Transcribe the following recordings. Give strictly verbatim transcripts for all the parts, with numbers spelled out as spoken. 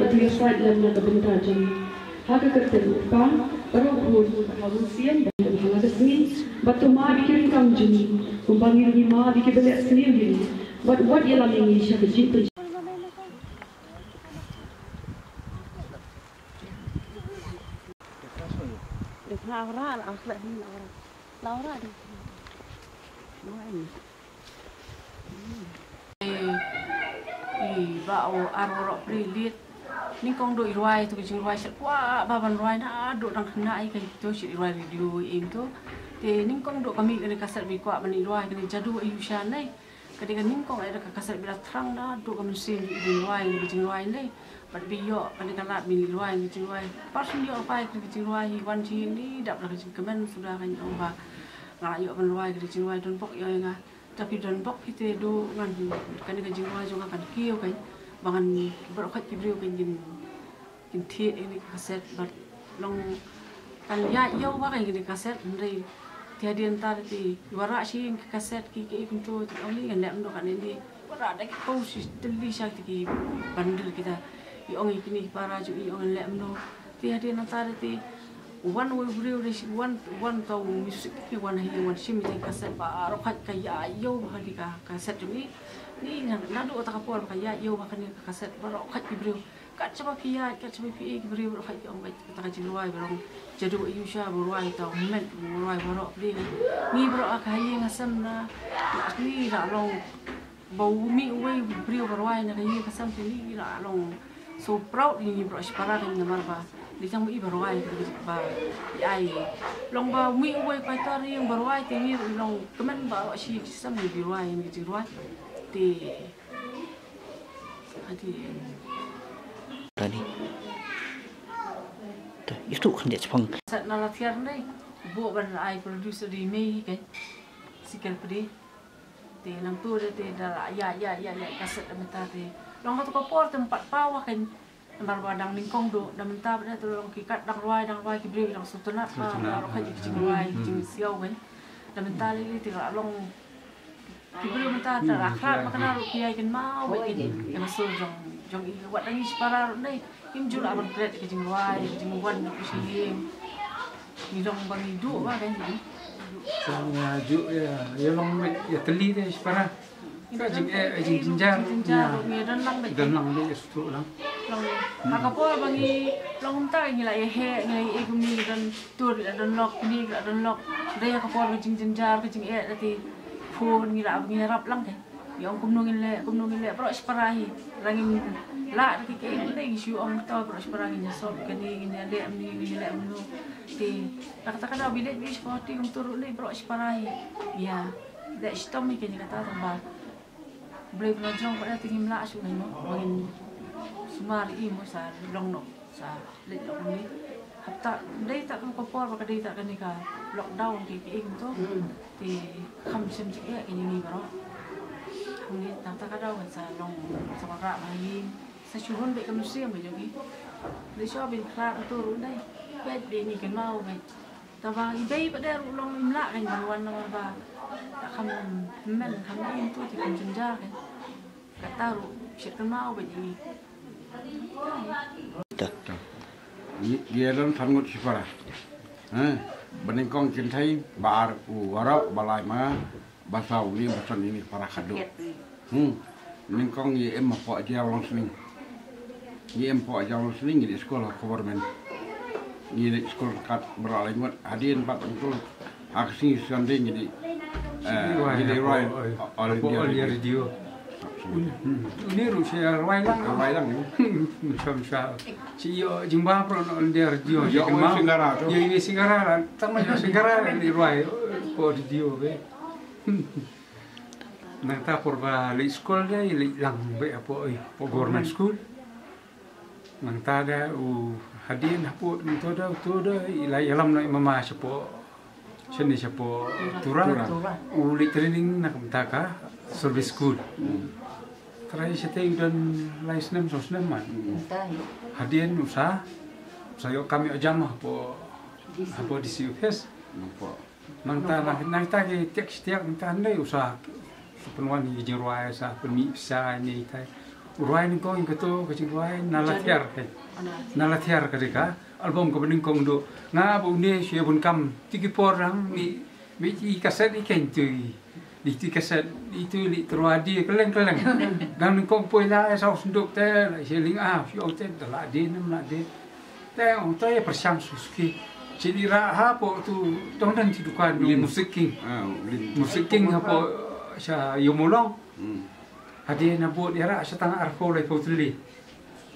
Phi la sait lem na ka bynta jong ngi. Ha ka kyrteng U Kpa, bad U Khun, bad U Mynsiem Bakhuid, ha la ka sngi bad to mad ïa ki ryngkang jong ngi, kumba ngi ruh ngi mad ïa ki ba leh sniew ïa ngi, bad wat ïalam ïa ngi sha ka jingpyn Laura, Laura, Laura, Laura, Laura. Ï, ï, ba u ar waroh pli lit. Nyngkong duh i rwai tu ka jingrwai shet kwah ba ban rwai naduh dang khynnah ï, ka to shet i rwai radio ï to. Te nyngkong duh ka mih kane ka kaset ba i kwah ban i rwai kane Jadu Ayusha ne. Ka dei ka nyngkong ïa ka kaset ba la thrang naduh ka mynsiem i rwai kane ka jingrwai ne. Bad ba ïoh kane ka lad ba i rwai kane ka jingrwai. Par shu ïoh rwai kane ka jingrwai hi wan jingim ni dap da ka jingkmen suda ka ïoh ba nga la ïoh ban rwai kane ka jingrwai don bok ïoh ïa nga. Te phi don bok phi te duh ngan kane ka jingrwai jong nga kan kiew kan ba ngan baroh khoit ki briew kan kin, kin thied ïa kane ka kaset bad long kan ïaid ïew ba kane ka kaset hynrei te hadien ta te i wanrah shi ïa ka kaset ki, ki kumto te ong ni ngan leh kumno kane ni wanrah da ki ko shi tylli sha te ki bundle kita i ong ïa kine ki para jong i ong ngan leh kumno te hadien ta te wan wei u briew de shi wan, wan tau music ki wan ha ïing wan shim ïa ka kaset baroh khoit ka ïaid ïew ba kane ka kaset jong i. Ni na, naduh ta ka por ba ka ïaid ïew ba kane ka kaset baroh khoit ki briew. Kat shaba phi ïaid, kat shaba phi ïaid ki briew baroh khoit ki ong bad kata ka jingrwai ba long Jadu Ayusha ba rwai tau met ba rwai baroh phi. Ngi baroh ha ka ïing ha sem na, na ni la long ba u mih uwei u briew ba rwai na ka ïing ka sem te ngi la long so proud ïa ngi baroh shipara ka namar ba dei tang ba i ba rwai ka dei ba i ai long ba u mih uwei u kaitor ïa ba rwai te ngi long kmen baroh shi ki sem ngi ba rwai ngi ba rwai te hadi Tadi. Tuh, itu kan dia Jepang. Sat na la thiar ndai. Bo ban ai producer di mei kan. Sikel pedi. Te nang tu de te da la ïa ïa ïa ïa kaset da mynta te. Long ka tu ka por te em pat paw kan. Namar ba dang nyngkong duh da mynta ba da tu long ki kat dang rwai dang rwai ki briew dang sngewtynnat ba la rwai ki jingrwai ki jingsiaw kan. Da mynta lei lei te la long ki briew mynta da la khlad ma kane ruh ki ïai kynmaw ba ki. Ïa ka sur jong jong i wat dang i shipara ruh nei. Kim ju lah ban klet ki jingrwai ki jingwan ki shilliang. Ngi dang ba ngi duh ba kan ngi. Sa ngi ju ïa ïa long ïa tylli de shipara. Ka jing eh jing jinjar. Jinjar ngi don lang ba don lang de stu lang. Long ha ka por ba ngi long ta ngi la ïa he ngi la ïa kum ngi don tur la don lok ngi la don lok. De ha ka por ka jing jinjar ka jing eh da ti phone ngi la ngi rap lang de. Ïa ong kumno ngin leh kumno ngin leh baroh shipara hi. Rang ngin lah da ki kei ngin leh ngi shu ong to baroh shipara ngin ïa solve kane ngin ïa leh mne ngin ïa leh mno. Te da kata ka daw ba i leit ba i shipara te kumto ruh leh baroh shipara hi. Ïa leh shitom hi kane kata tang ba Blei ba la jrong ba da te ngim lah shuh ngin mo ba ngin sumar i mo sa long noh. Sa leit lok ni hapta dei ta ka por ba ka dei ta kane ka lockdown ki ki ing to. Te kham shem jik eh kane ni baroh. Kham ni ta ta ka daw kan sa long sa ba ka ba ni sa shu hun beit ka mynsiem ba jong i. Dei shu bin khlad to ruh dei. Beit dei ni kan mau beit. Ta ba i bei ba dei ruh long im lah kan ban wan namar ba ta kham men kham ni to ti kan jynjar kan. Kata ruh shet kan mau beit i. Ngi, ngi don san ngut shipara. Eh, ba nyngkong kynthei, ba ar u warok, ba lai ma, ba saw ngi, ba san ngi para khadduh. Hmm. Nyngkong ngi im hapoh Jaiaw Longsning. Ngi im hapoh Jaiaw Longsning ngi dei skul ha government. Ngi dei skul kat ba la lai ngut hadien pat ngut. Ha ka sngi Sunday ngi dei, eh, ngi dei rwai All India Radio. Uni ruh shi rwai lang. Rwai lang. Sham sha. Shi ïoh jingbam pro All India Radio. Ïoh Singara tu. Ïoh Singara lang. Tang ïoh Singara lang di rwai. Ko radio be. Nangta por ba leit skul de leit lang be apo, apo government school. Nangta da u hadien hapoh nangto da uto da i la ïalam na i mama shapoh shane shapoh Tura. U leit training na kumta ka service school. Trai shate u don lai snem saw snem man. Hadien u sa u sa ïoh kam ïoh jam hapoh hapoh D C office. Nangta nangta ki tiak tiak nangta ndai u sa pynwan ki jingrwai sa pynmih pisa ni tai. Rwai nyngkong ïa kato ka jingrwai Na La Thiar ka. Na La Thiar ka dei ka album kaba nyngkong duh. Nga bad une shu ïa bun kam. Te ki por nang mih, mih i kaset i keiñ tu i. Dei tu i kaset i tu i leit tyrwa die kylleng kylleng. Dang nyngkong poi la ïa saw senduk te la shu ling ah shu ong te da la die ne ym la die. Te ong to ïa pyrshang suki. Shu leit rah hapoh tu dang don tu dukan Lin. Music King. Ah, Lin. Music King hapoh sha Ïewmawlong. Hmm. Hadien ba bud ïa rah sha tang arphew laiphew tylli.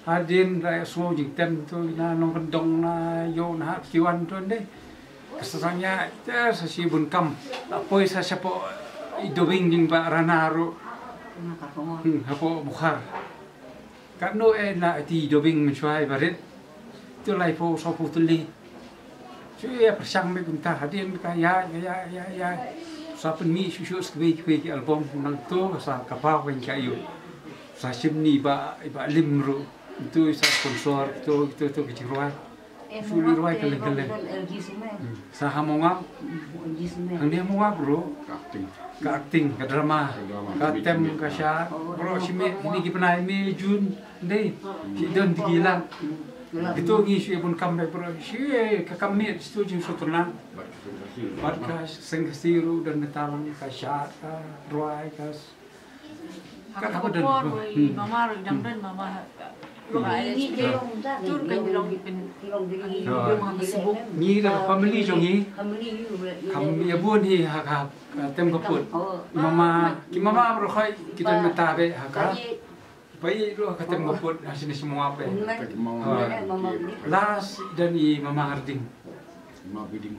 Hadien la ïa sngew jingtem tu na nongkyndong na ïoh na ha ki wan tu ndei. Ka sa tang ïa te sa shi bun kam. La poi sa shapoh i Dobing jingbah Rana ruh. Hmm, hapoh Mukhar. Katno eh na iti Dobing mynshuwa ba rit. Tu laiphew sawphew tylli. Shu ïa pyrshang beit kumta hadien ka ïa ïa ïa ïa. Sa pynmih shuh shuh sa kawei kawei ki album nangto sa ka paw ka ïa ka ïoh. Sa shim ni ba ba lim ruh. Itu sa sponsor itu itu itu ki jingrwai. Shu leit rwai kylleng kylleng. Hmm. Sa ha Mawngap. Hangne ha Mawngap ruh. Ka acting. Ka acting, ka drama. Ka drama. Ka tem, ka shad. Bro, shi mih, ni ki bnai Mei, June, ndei. Ki don ki lad. Kito ngi shu ïa bun kam beit bro. Shu ïa ka kam mih, shu jingsngewtynnat. Bad ka seng Khasi ruh don bynta lang, ka shad, ka rwai, ka s-, ka haba don. Ka por i mama ruh i dang don mama. Ngi da ka family jong ngi. Kam ïa bun hi ha ka, ka tem ka put. Mama, ki mama baroh khoit ki don mynta beit ha ka. Ba ïeit ruh ka tem ka put ha shane sha Mawngap beit. Last don i Mama Harding. Mama Biding.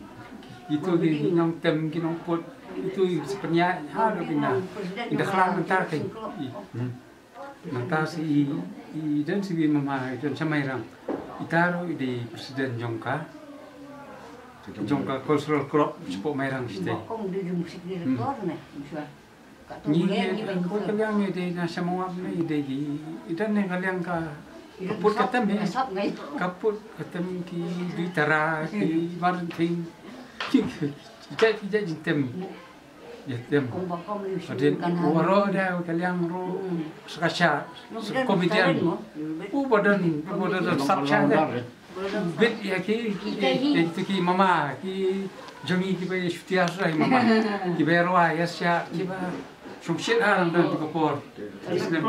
Itu ki nongtem ki nongput. Itu i sa pynïaid haduh pynïaid. I da khlad mynta kein. Nangta sa i, i don sa i mama, i don sha Mairang. Ita ruh i dei president jong ka, jong ka cultural club shapoh Mairang shatei. Hmm. Ngi, ko ka liang i dei na sha Mawngap ne i dei ki, i don ne ka liang ka, ka put ka tem hi. Ka put ka tem ki Duitara, ki Marthing. Ki, ki, ki, ki, ki tem. Ïa tem. Hadien u baroh da ka liang ruh sa ka shad, sa comedian. U ba don, u ba don sap shad de. Bit ïa ki, ïa ki, ïa ki mama, ki jong ngi kiba ïa shutia sa mama. Kiba ïa rwai ïa shad, kiba shong shit ha dang don tu ka por. Islam.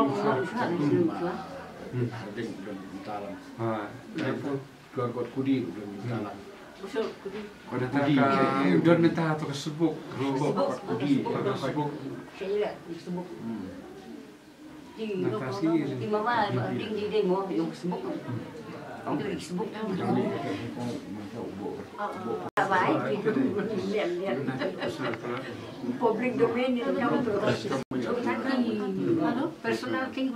Hmm. Ha. Tuan Kot Kudi, Tuan Kot Kudi. Pada ta ka don mynta tu ka subuk. Kot Kudi. Ka subuk. Hmm. Nangta si. Public domain ni. Personal thing.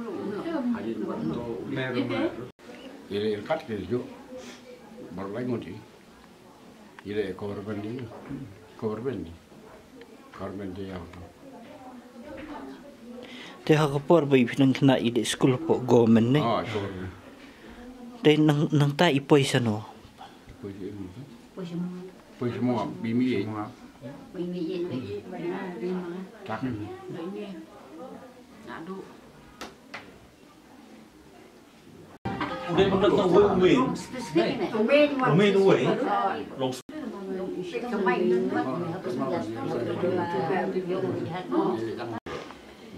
Mer, mer. Ïaleh ïalkat ki ju. Baroh lai ngut i. Ïaleh government i. Government i. Government i ïa u. Te ha ka por ba i phi nang khynnah i leh skul hapoh government ne. Ah, government. Te nang, nangta i poi shano? Poi shi, poi shi mo, bi mi. Tak.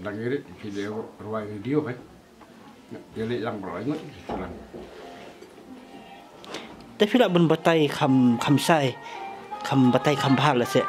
Dang irit ki dei rwai video kai. Ïaleh lang bro, ingat lang. Te phi lah ban batai kham, kham shai, kham batai kham bha lehse.